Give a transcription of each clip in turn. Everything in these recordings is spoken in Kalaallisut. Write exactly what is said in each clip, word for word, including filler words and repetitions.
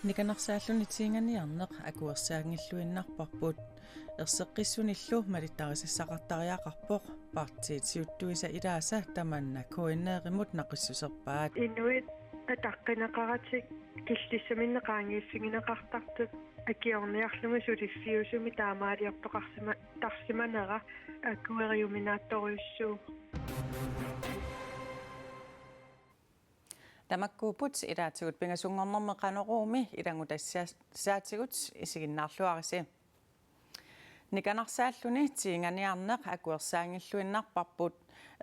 Nikanarsaalluni tiinganiarneq akuersaanngilluinnarparput. Erseqqissunillu malittarisassaqartariaqarpoq. Partiit siuttuisa ilaasa tamanna K N R-imut naqissuserpaat. Inuit ataqqineqaratik killissaminnik qaangiiffigineqartartut akiorniarlugit suliffiusumik taamaaliortoqarsimatarsimanera akueriuminaattorujussuuvoq. Tamakkuupput ilaatigut pingasunngornermi Qanoruumi ilanngutassiaatigut, isiginnaarluarisi. Nikanarsaalluni tiinganiarneq akuersaanngilluinnarparput.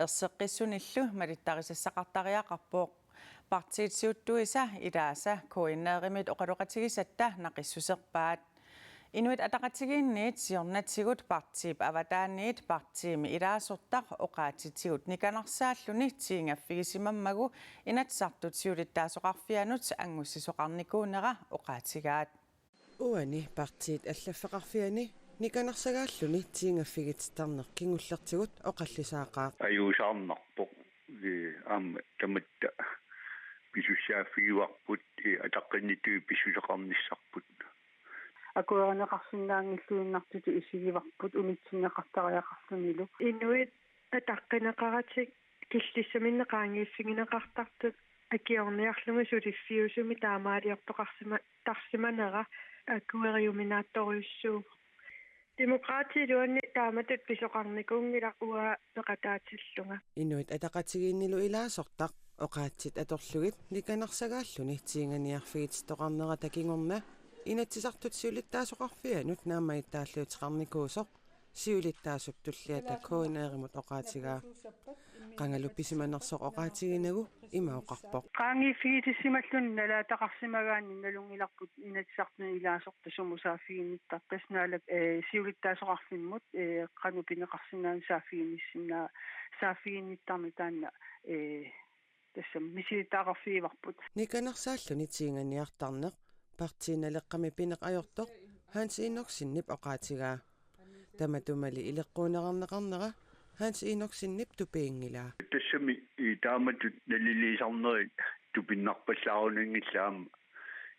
Erseqqissunillu malittarisassaqartariaqarpoq. Partiit siuttuisa ilaasa K N R-imit oqaloqatigisatta naqissuserpaat. Inuit Ataqatigiinniit siornatigut partiip avataaniit partiimi ilaasortaq oqaatsitigut nikanarsaalluni tiingaffigisimammagu Inatsisartut siulittaasoqarfianut angussisoqarnikuunera oqaatigaat. Uani partiit allaffeqarfianni nikanarsagaalluni tiingaffigitittarneq kingullertigut oqallisaaqaaq. Ajuusaarnarpoq, ee, aamma tamatta pisussaaffigivarput, ee, ataqqinnittunik pissuseqarnissarput. Akuerineqarsinnaanngilluinnartutut isigivarput unitsinneqartariaqarlunilu. Inuit ataqqineqaratik killissaminnik qaangiiffigineqartartut akiorniarlugit suliffiusumik taamaaliortoqarsimatarsimanera akueriuminaattorujussuuvoq. Demokraatit iluanni taamatut pisoqarnikuunngilaq uanga peqataatillunga. Inuit Ataqatigiinnilu ilaasortaq oqaatsit atorlugit nikanarsagaalluni tiinganiarfigitittoqarnerata kingorna Inatsisartut siulittaasoqarfianut naammagittaalliuteqarnikuusoq siulittaasup tulliata K N R-imut oqaatigaa. Qangalu pisimanersoq oqaatiginagu ima oqarpoq. Qaangiiffigitissimalluni nalaataqarsimagaanni nalunngilarput Inatsisartuni ilaasortat sumut saaffiginnittartut, tassa Naalak-, ee, siulittaasoqarfimmut, ee, qanoq pineqarsinnaanera saaffiginnissinnaa-, saaffiginnittarneq taanna, ee, tassami misilittagaqarfigivarput. Nikanarsaalluni tiinganiartarneq Partii Naleqqami pineq ajortoq Hans Enoksenip oqaatigaa. Tamatumali ileqquunerarneqarnera Hans Enoksenip tupiinngilaa. Tassami, ii, taamatut naliliisarnerit tupinnarpallaarunanngillat, aamma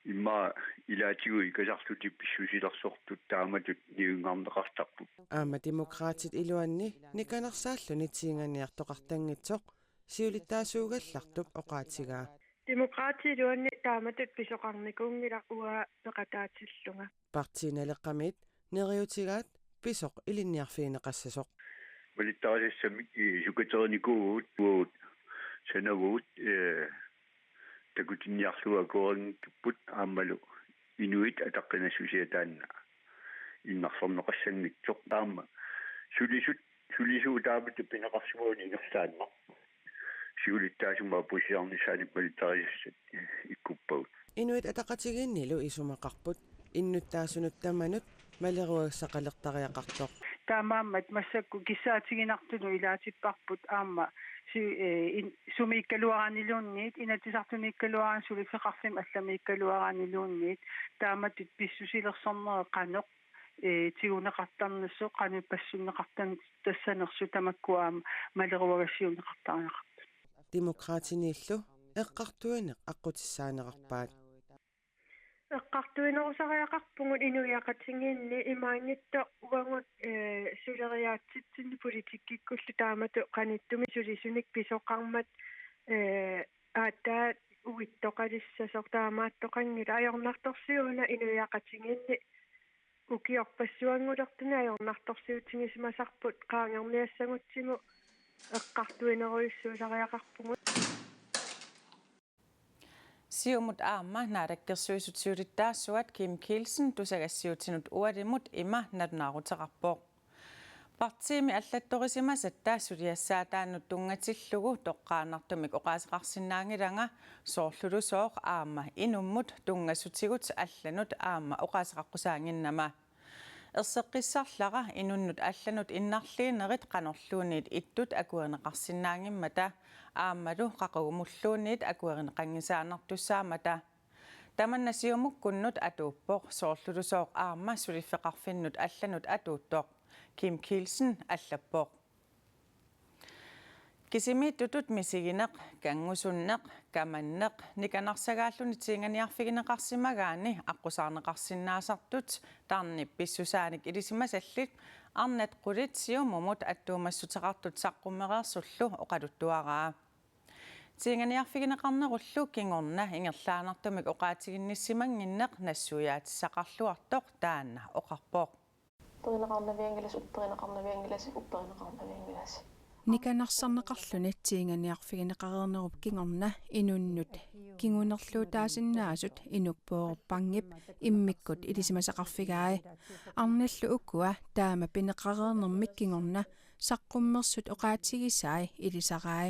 immaqa ilaatigut ikasarlutik pissusilersortut taamatut nivinngarneqartarput. Aamma Demokraatit iluanni nikanarsaalluni tiinganiartoqartanngitsoq siulittaasuugallartup oqaatigaa. Demokraatit iluanni taamatut pisoqarnikuunngilaq uanga peqataatillunga. Partii Naleqqamiit neriutigaat pisoq ilinniarfigineqassasoq. Malittarisassamik, ii, sukateriinikuuvugut, uagut sanavugut, ee, takutinniarlugu akuerinngikkippugut aammalu inuit ataqqinassusia taanna innarlerneqassanngitsoq. Aamma sulisut, sulisuut taamatut pineqarsimaguni ingerlaannaq siulittaasumik apuussiarnissaannik malittarisassat ikkuppagut. Inuit Ataqatigiinnilu isumaqarput innuttaasunut tamanut maleruagassaqalertariaqartoq. Taamaammat massakkut kissaatiginartunut ilaatipparput aamma si-, ee, in-, sumiikkaluaraanniluunniit, Inatsisartuniikkaluaraanni suliffeqarfimmut allamiikkaluaraanniluunniit, taamatut pissusilersorneq qanoq, ee, tiguneqartarnersoq, qanoq passunneqartan-, tassanersoq tamakku aamma maleruagassiuunneqartariaqartut. Demokraatiniillu eqqartuineq aqqutissaanerarpaat. Eqqartuinerusariaqarpugut inuiaqatigiinni imaanngitsoq uagut, ee, suleriaatsitsinni politikkikkullu taamatut qanittumi sulisunik pisoqarmat, ee, aatsaat uittoqalissasoq taamaattoqanngilaq. Ajornartorsiut una inuiaqatigiinni ukiorpassuanngulertuni ajornartorsiutigisimasarput qaangerniassagutsigu eqqartuinerujussuusariaqarpugut. Siumut aamma Naalakkersuisut siulittaasuat Kim Kielsen tusagassiuutinut ualimut ima nalunaaruteqarpoq. Partiimi allattorisimasatta suliassaataannut tunngatillugu toqqaannartumik oqaaseqarsinnaanngilanga, soorlulusooq aamma inummut tunngasutigut allanut aamma oqaaseqaqqusaannginnama. Erseqqissarlara inunnut allanut innarliinerit qanorluunniit ittut akuerineqarsinnaanngimmata aammalu qaqugumulluunniit akuerineqanngisaannartussaammata. Tamanna Siumukkunnut atuuppoq, soorlulusooq aamma suliffeqarfinnut allanut atuuttoq, Kim Kielsen allappoq. Kisimiittutut misigineq, kanngusunneq, kamanneq, nikanarsagaalluni tiinganiarfigineqarsimagaanni aqqusaarneqarsinnaasartut tarnip pissusaanik ilisimasallit arnat qulit Siumumut attuumassuteqartut saqqummereersullu oqaluttuaraa. Tiinganiarfigineqarnerullu kingorna ingerlaannartumik oqaatiginnissimannginneq nassuiaatissaqarluartoq taanna oqarpoq. Upperineqarnavianngilasi, upperineqarnavianngilasi, upperineqarnavianngilasi. Nikanarsarneqarluni tiinganiarfigineqareernerup kingorna inunnut kingunerluutaasinnaasut Inuppoororpanngip immikkut ilisimasaqarfigai. Arnallu ukua taama pineqareernermik kingorna saqqummersut oqaatigisai ilisarai.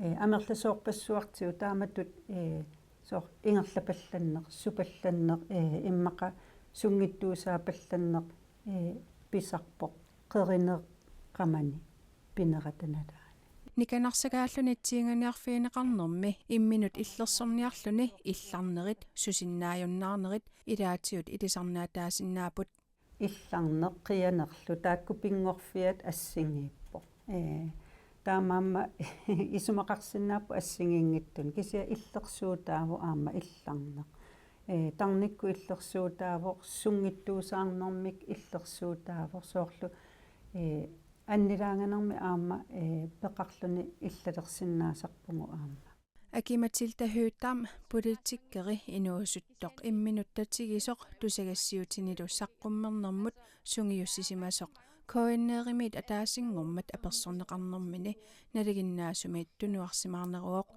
Ee, amerlasoorpassuartigut taamatut, ee, soor ingerlapallanneq, supallanneq, ee, immaqa sunngitsuusaapallanneq, ee, pisarpoq, qerineq qamani pinerata nalaani. Nikanarsagaalluni tiinganiarfigineqarnermi imminut illersorniarluni illarnerit, susinnaajunnaarnerit ilaatigut ilisarnaataasinnaapput. Illarneq qianerlu taakku pinngorfiat assigiippoq. Ee, taamaammat isumaqarsinnaapput assigiinngitsunik, kisianni illersuutaavoq aamma illarneq. Ee, tarnikkut illersuutaavoq, sunngitsuusaarnermik illersuutaavoq, soorlu, ee, annilaanganermik aamma, ee, peqarluni illalersinnaasarpugut aamma. Aki-Matilda Høegh-Dam, politikeri, inuusuttoq imminut tatigisoq tusagassiutinilu saqqummernermut sungiussisimasoq K N R-imiit ataasinngormat apersorneqarnermini nalinginnaasumit tunuarsimaarneruvoq.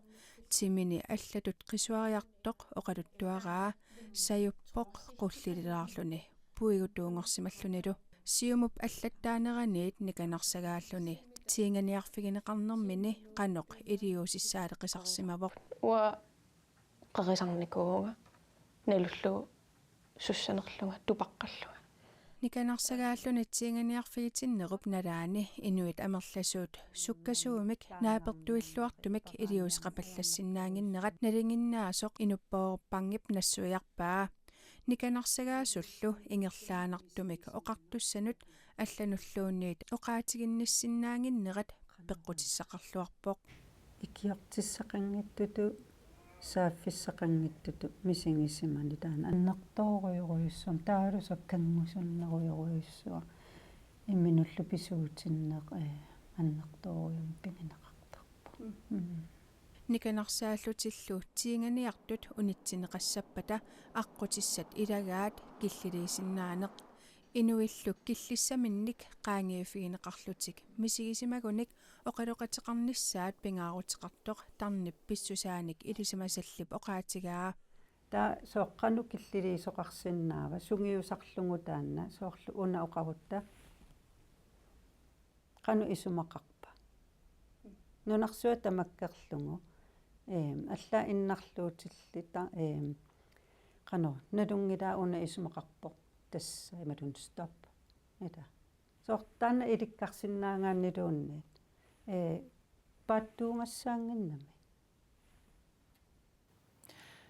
Timini allatut qisuariartoq oqaluttuaraa, sajuppoq qullililaarluni puigutuunngorsimallunilu. Siumup allattaaneraniit nikanarsagaalluni tiinganiarfigineqarnermini qanoq iliuusissaaleqisarsimavoq. Uanga qerisarnikuuvunga, nalullugu sussanerlunga, tupaqqallunga. Nikanarsagaalluni tiinganiarfigitinnerup nalaani inuit amerlasuut sukkasuumik naapertuilluartumik iliuuseqapallassinnaannginnerat nalinginnaasoq Inuppoororpanngip nassuiarpaa. Nikanarsagaasullu ingerlaannartumik oqartussanut allanulluunniit oqaatiginnissinnaannginnerat peqqutissaqarluarpoq. Ikiortissaqanngitsutut, saaffissaqanngitsutut misigisimani taanna annertoorujorujussuaq, taavalu soorlu kanngusunnerujorujussuaq, imminullu pisuutinneq, ee, annertoorujussuarmik pigineqartarpoq. Mm. Nikanarsaallutillu tiinganiartut unitsinneqassappata aqqutissat ilagaat killiliisinnaaneq. Inuillu killissaminnik qaangiiffigineqarlutik misigisimagunik oqaloqateqarnissaat pingaaruteqartoq tarnip pissusaanik ilisimasallip oqaatigaa. Taava soorlu qanoq killiliisoqarsinnaava, sungiusarlugu taanna, soorlu una oqarutta qanoq isumaqarpa? Nunarsuaq tamakkerlugu, eem, allaat innarluutillit, eem, qanoq, nalunngilaat una isumaqarpoq tassa imaluunniit stop. Ila. Soorlu taanna ilikkarsinnaagaanniluunniit, ee, paatsuugassaannginnami.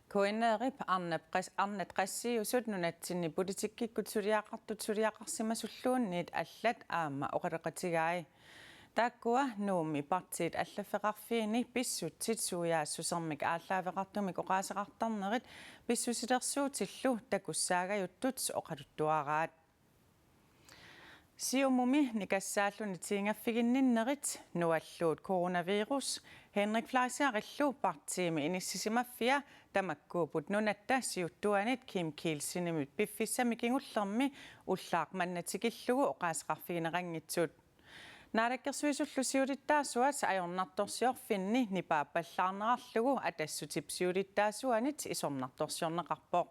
K N R-ip arnap qas-, arnat qassiusut nunatsinni politikkikkut suliaqartut suliaqarsimasulluunniit allat aamma oqaloqatigai. Taakkua Nuummi partiit allaffeqarfiini pissutsit suiaassusermik aallaaveqartumik oqaaseqartarnerit pissusilersuutillu takussaagajuttut oqaluttuaraat. Siumumi nikassaalluni tiingaffiginninnerit nualluut coronavirus, Henrik Fleischerillu partiimi inissisimaffia tamakkuupput nunatta siuttuanit Kim Kielsenimit piffissami kingullermi ullaaq manna tikillugu oqaaseqarfigineqanngitsut. Naalakkersuisullu siulittaasuat ajornartorsiorfinni nipaappallaarnerarlugu Atassutip siulittaasuanit isornartorsiorneqarpoq.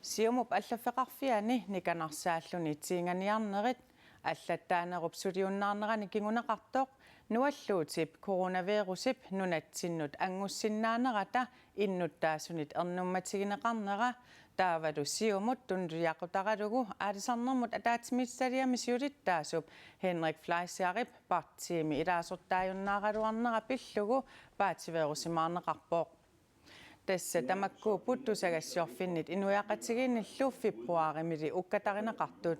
Siumup allaffeqarfiani nikanarsaalluni tiinganiarnerit allattaanerup suliunnaarnerani kinguneqartoq nualluutip coronavirusip nunatsinnut anngussinnaanerata innuttaasunit ernummatigineqarnera taavalu Siumut tunuliaqutaralugu Aalisarnermut Ataatsimiititaliami siulittaasup Henrik Fleischerip partiimi ilaasortaajunnaaraluarnera pillugu paatsiveerusimaarneqarpoq. Tassa tamakkuupput tusagassiorfinnit inuiaqatigiinnillu februaarimili ukkatarineqartut.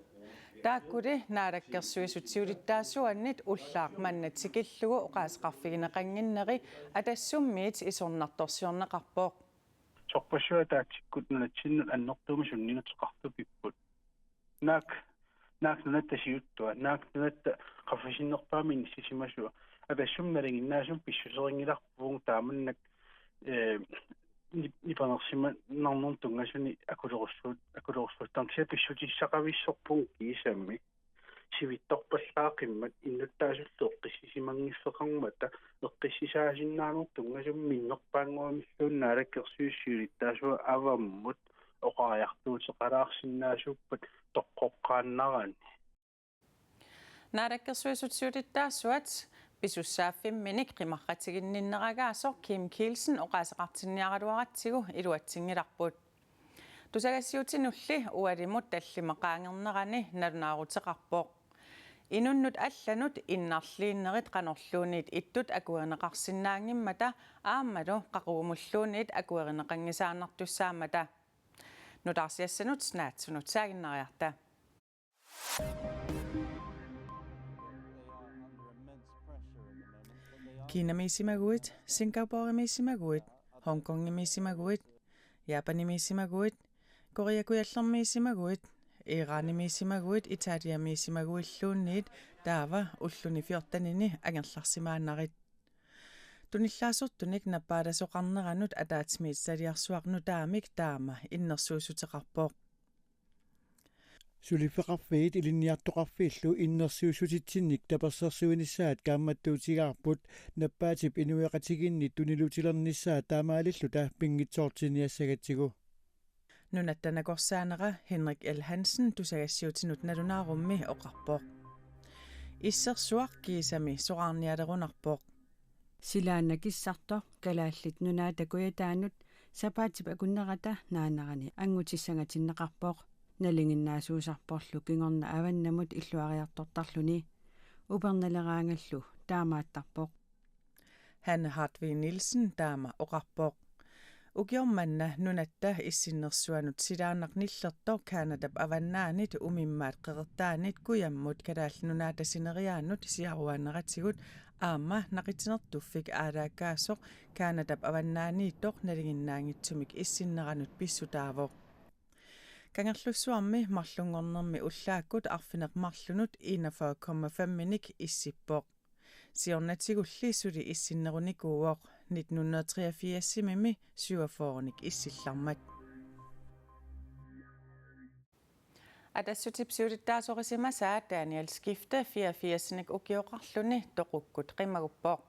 Taakkuli Naalakkersuisut siulittaasuannit ullaaq manna tikillugu oqaaseqarfigineqannginneri Atassummiit isornartorsiorneqarpoq. Sorpassuit ataatsikkut nunatsinnut annertuumik sunniuteqartupipput. Naak, naak nunatta siuttua, naak nunatta qaffasinnerpaamik inissisimasua. Atassummi nalinginnaasumik pissuserinngilarpugut taamannak, eh, nip-, nipangersimanarnermut tunngasunik akulerussuut-, akulerussuuttarneq, kisianni pissutissaqavissorpugut kiisami. Sivitsorpallaaqimmat innuttaasullu eqqissisimanngissaqarmata eqqissisaasinnaanermut tunngasumik minnerpaannguamilluunniit Naalakkersuisut siulittaasuat avammut oqariartuuteqalaarsinnaasuuppat toqqoqqaannarani. Naalakkersuisut siulittaasuat pisussaaffimminik qimarratiginninneragaasoq Kim Kielsen oqaaseqartinniaraluaratsigu iluatsinngilarput. Tusagassiutinulli ualimut tallimat qaangernerani nalunaaruteqarpoq. Inunnut allanut innarliinnerit qanorluunniit ittut akuerineqarsinnaanngimmata aammalu qaqugumulluunniit akuerineqanngisaannartussaammata. Nutaarsiassanut naatsunut saaginnariarta. Kinamiissimaguit, Singaporemiissimaguit, Hongkongimiissimaguit, Japanimiissimaguit, Korea Kujallermiissimaguit, Iranimiissimaguit, Italiamiissimaguilluunniit taava ulluni fjortenini angerlarsimaannarit. Tunillaasortunik nappaalasoqarneranut ataatsimiititaliarsuaq nutaamik taama innersuussuteqarpoq. Suliffeqarfiit ilinniartoqarfiillu innersuussutitsinnik tapersersuinissaat kaammattuutigaarput, nappaatip inuiaqatigiinni tuniluutilernissaa taamaalilluta pinngitsoortinniassagatsigu. Nunatta nakorsaanera Henrik L. Hansen tusagassiutinut nalunaarummi oqarpoq. Issersuaq kiisami soraarnialerunarpoq. Silaannaq kissartoq Kalaallit Nunaata Kujataanut sapaatip akunnerata naanarani angutissangatinneqarpoq. Nalinginnaasuusarporlu kingorna avannamut illuariartortarluni. Upernaleraangallu taamaattarpoq. Hanne Hartvig Nielsen taama oqarpoq. Ukioq manna nunatta issinnersuanut silaannaq nillertoq Canadap avannaanit umimmaat qeqertaanit kujammut Kalaallit Nunaata sineriaannut siaruaannaratigut aamma naqitinertuffik aalaakkaasoq Canadap avannaaniittoq nalinginnaanngitsumik issinneranut pissutaavoq. Kangerlussuarmi marlunngornermi ullaakkut arfineq-marlunut enogfyrre komma fem-inik issippoq. Siornatigulli suli issinnerunikuuvoq nitten hundrede treogfirs-imi syvogfyrre-nik issillarmat. Atassutip siulittaasorisimasaa Daniel Skifte fireogfirs-inik ukioqarluni toqukkut qimaguppoq.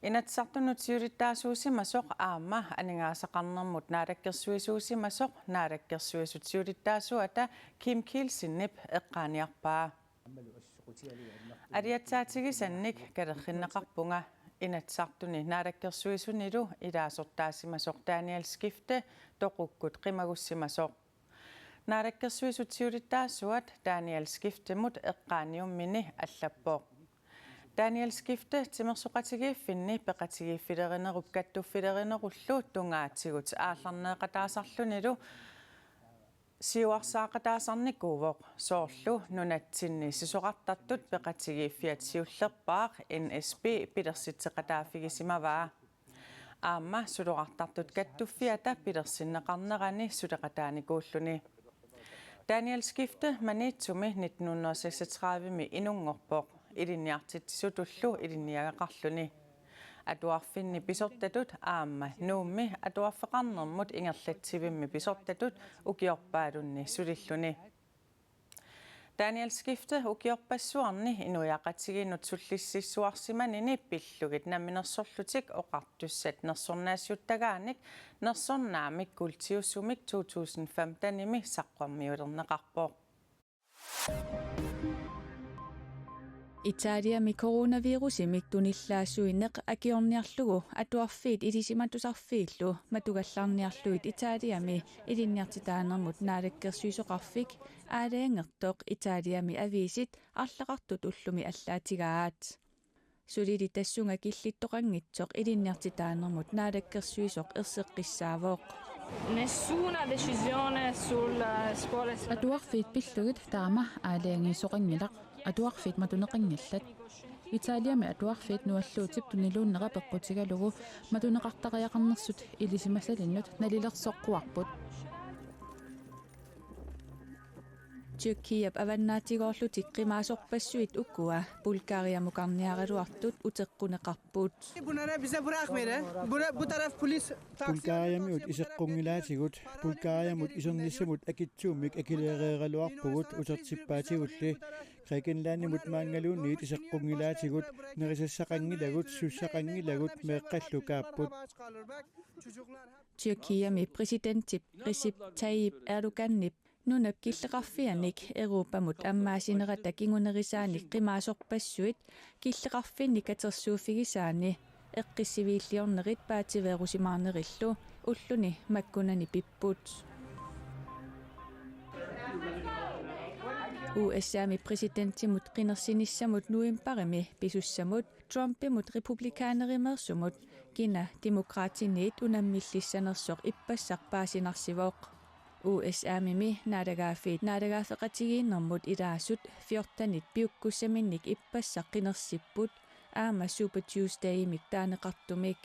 Inatsisartunut siulittaasuusimasoq aamma aningaasaqarnermut naalakkersuisuusimasoq Naalakkersuisut siulittaasuata Kim Kielsenip eqqaaniarpaa. Aliatsaatigisannik kalerrinneqarpunga, Inatsisartuni Naalakkersuisunilu ilaasortaasimasoq Daniel Skifte toqukkut qimagussimasoq. Naalakkersuisut siulittaasuat Daniel Skiftemut eqqaaniummini allappoq. Daniel Skifte timersoqatigiiffinni peqatigiiffilerinerup kattuffilerinerullu tungaatigut aallarneeqataasarlunilu siuarsaaqataasarnikuuvoq, soorlu nunatsinni sisorartartut peqatigiiffiat siullerpaaq N S B pilersitseqataaffigisimavaa. Aamma suloqartartut kattuffiata pilersinneqarnerani suleqataanikuulluni. Daniel Skifte Maniitsumi nitten hundrede seksogtredive-mi inunngorpoq, ilinniartitsisutullu ilinniagaqarluni. Atuarfinni pisortatut aamma Nuummi atuarfeqarnermut ingerlatsivimmi pisortatut ukiorpaalunni sulilluni. Daniel Skifte ukiorpassuarni inuiaqatigiinnut sullississuarsimanini pillugit namminersorlutik oqartussat nersornaassiuttagaanik Nersornaamik Kuultiusumik to tusind femten-imi saqqummiulerneqarpoq. Italiami coronavirusimik tunillaassuineq akiorniarlugu atuarfiit ilisimatusarfiillu matugallarniarlugit Italiami ilinniartitaanermut naalakkersuisoqarfik aalajangertoq Italiami aviisit arlaqartut ullumi allaatigaat. Sulili tassunga killittoqanngitsoq ilinniartitaanermut naalakkersuisoq erseqqissaavoq. Nessuna decisione sul, eh, scuole. Atuarfiit pillugit taama aalajangiisoqanngilaq. Atuarfiit matuneqanngillat. Italiami atuarfiit nualluutip tuniluunnera peqqutigalugu matuneqartariaqarnersut ilisimasalinnut nalilersoqquarput. Tyrkiap avannaatigoorlutik qimaasorpassuit ukua Bulgariamukarniaraluartut uteqquneqarput. Bunlara bize bırakmıyor. Bura, bu taraf polis. Bulgariamiut iseqqunngilaatigut, Bulgariamut isernissamut akitsuummik akileereeraluarpugut utertippaatigulli. Grækenlandimut maanngaluunniit iseqqunngilaatigut, nerisassaqanngilagut, sussaqanngilagut, meeqqallu kaapput. Tyrkiami præsidentip Recep Tayyip Erdoganip nunap killeqarfianik Europamut ammaasinerata kingunerisaanik qimaasorpassuit killeqarfinnik katersuuffigisaanni eqqissiviilliornerit paatsiveerusimaarnerillu ulluni makkunani pipput. U S A-mi præsidentimut qinersinissamut novembarimi pisussamut Trumpimut republikanerimeersumut kina demokraatiniit unammillissanersoq ippassaq paasinarsivoq. U S A-mimi naalagaaffiit naalagaaffeqatigiinnermut ilaasut fjortenit piukkussaminnik ippassaq qinersipput aamma Super Tuesdaymik taaneqartumik.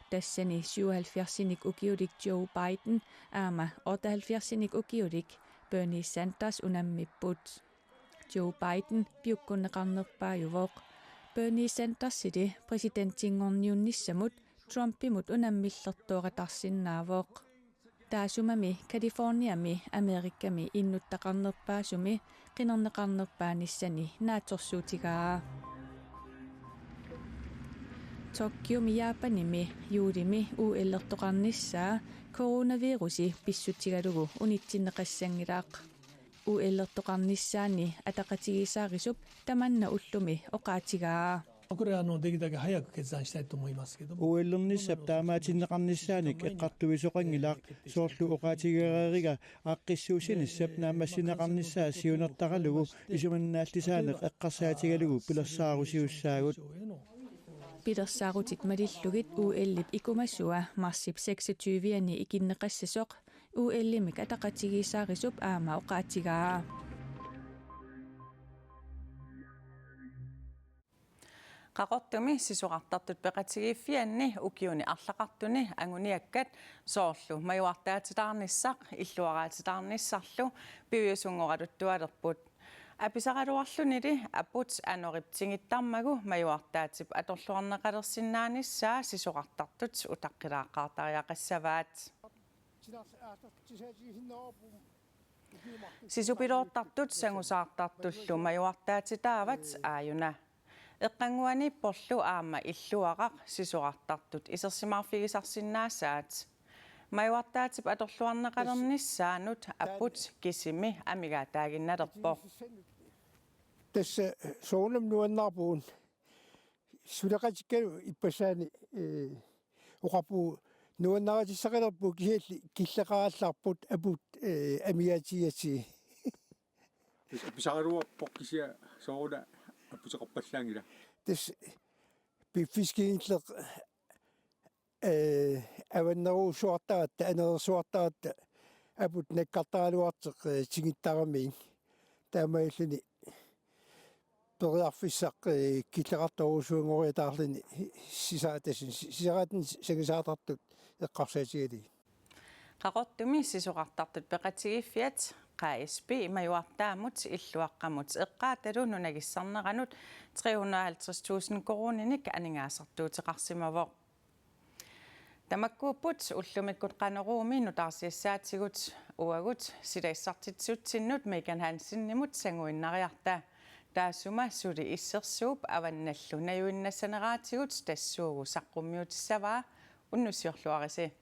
Tassani syvoghalvfjerdsinik ukiulik Joe Biden aamma otteoghalvfjerdsinik ukiulik Bernie Sanders unammipput. Joe Biden piukkunneqarnerpaajuvoq. Bernie Sandersili præsidentinngorniunnissamut Trumpimut unammillertooratarsinnaavoq. Taassumami Californiami Amerikami innuttaqarnerpaasumi qinerneqarnerpaanissani naatsorsuutigaa. Tokyomi Japanimi juulimi O L-ertoqarnissaa coronavirusi pissutigalugu unitsinneqassanngilaq. O L-ertoqarnissaani ataqatigiissaarisup tamanna ullumi oqaatigaa. これ、あの、できるだけ早く決断したいと思いますけども。 O L-ernissap taamaatinneqarnissaanik eqqartuisoqanngilaq, soorlu oqaatigereeriga aaqqissuussinissap naammassineqarnissaa siunertaralugu isumannaallisaaneq eqqarsaatigalugu pilersaarusiussaagut. Pilersaarutit malillugit O L-ip ikumasua marsip seksogtyve-ani ikinneqassasoq O L-imik ataqatigiissaarisup aamma oqaatigaa. Qaqortumi sisorartartut peqatigiiffianni ukiuni arlaqartuni anguniakkat soorlu majuartaatitaarnissaq illuaraatitaarnissarlu piviusunngoraluttualerput. Apisaraluarlunili aput anorip tingittarmagu majuartaatip atorluarneqalersinnaanissaa sisorartartut utaqqilaaqqaartariaqassavaat. Sisupiloortartut sangusaartartullu majuartaatitaavat aajuna. Eqqannguaniipporlu aamma illuaraq sisorartartut isersimaarfigisarsinnaasaat. Majuartaatip atorluarneqalernissaanut aput kisimi amigaataaginnalerpoq. Tassa soorunami nuannaarpugut. Suleqatikkalu ippassaani, ee, oqarpugut nuannaarutissaqalerpugut kisianni killeqarallarput aput, ee, amigaatigigatsigit. Tassa apisaraluarpoq kisianni sooruna aputeqarpallaanngilaq. Tassa piffissaq kingulleq, ee, avannerujussuartaratta, anerersuartaratta aput nakkartaraluartoq, ee, tingittaramiuk. Taamaalilluni periarfissaq, ee, killeqartorujussuanngoriataarluni sisaatassin, si-, sisaatin sangusaartartut eqqarsaatigalugit. Qaqortumi sisorartartut peqatigiiffiat K S B majuartaamut illuaqqamut eqqaatalu nunagissarneranut tre hundrede og halvtreds tusind koruuninik aningaasartuuteqarsimavoq. Tamakkuupput ullumikkut Qanoruumi nutaarsiassaatigut uagut silassartitsisutsinnut Megan Hansenimut sanguinnariarta. Taassuma suli issersuup avannallu najuinnassaneraatigut tassuugu saqqummiutissavaa, unnussiorluarisi.